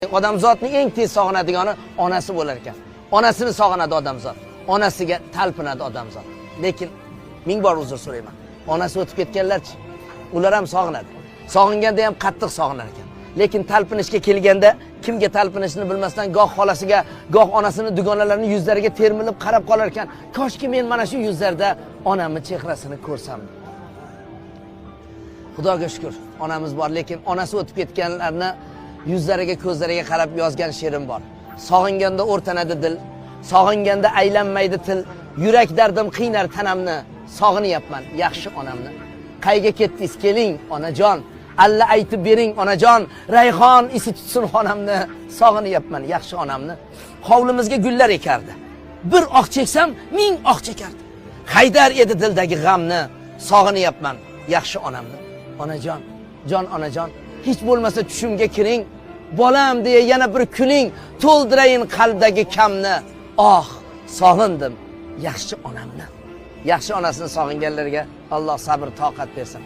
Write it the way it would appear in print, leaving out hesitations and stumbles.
Odamzodni eng tez sog'inadigani onasi bo'lar ekan. Onasini sog'inadi odamzod. Onasiga talpinadi odamzod. Lekin ming bor uzr so'rayman. Onasi o'tib ketganlarchi? Ular ham sog'inadi. Sog'inganda ham qattiq sog'inar ekan. Lekin talpinishga kelganda kimga talpinishni bilmasdan goh xolasiga, goh onasini dugonalarini yuzlariga termilib qarab qolar ekan. Koshki men mana shu yuzlarda onamni chehrasini ko'rsam. Xudoga shukur, onamiz bor, lekin onasi o'tib ketganlarni yuzlariga, ko'zlariga qarab yozgan she'rim bor. Sog'inganda o'rtanadi dil, sog'inganda aylanmaydi til, yurak dardim qiynar tanamni, sog'inyapman yaxshi onamni. Qayga ketdingiz, keling onajon, alla aytib bering onajon, rayhon isi tutsin xonamni, sog'inyapman yaxshi onamni. Hovlimizga gullar ekardi. Bir oh cheksam, ming oh chekardi. Haydar edi dildagi g'amni, sog'inyapman yaxshi onamni. Onajon, jon onajon, hech bo'lmasa tushimga kiring, bolam deya yana bir kuling, to'ldirayin qalbdagi kamni. Oh, sog'indim yaxshi onamni. Yaxshi onasini sog'inganlarga Alloh sabr toqat bersin.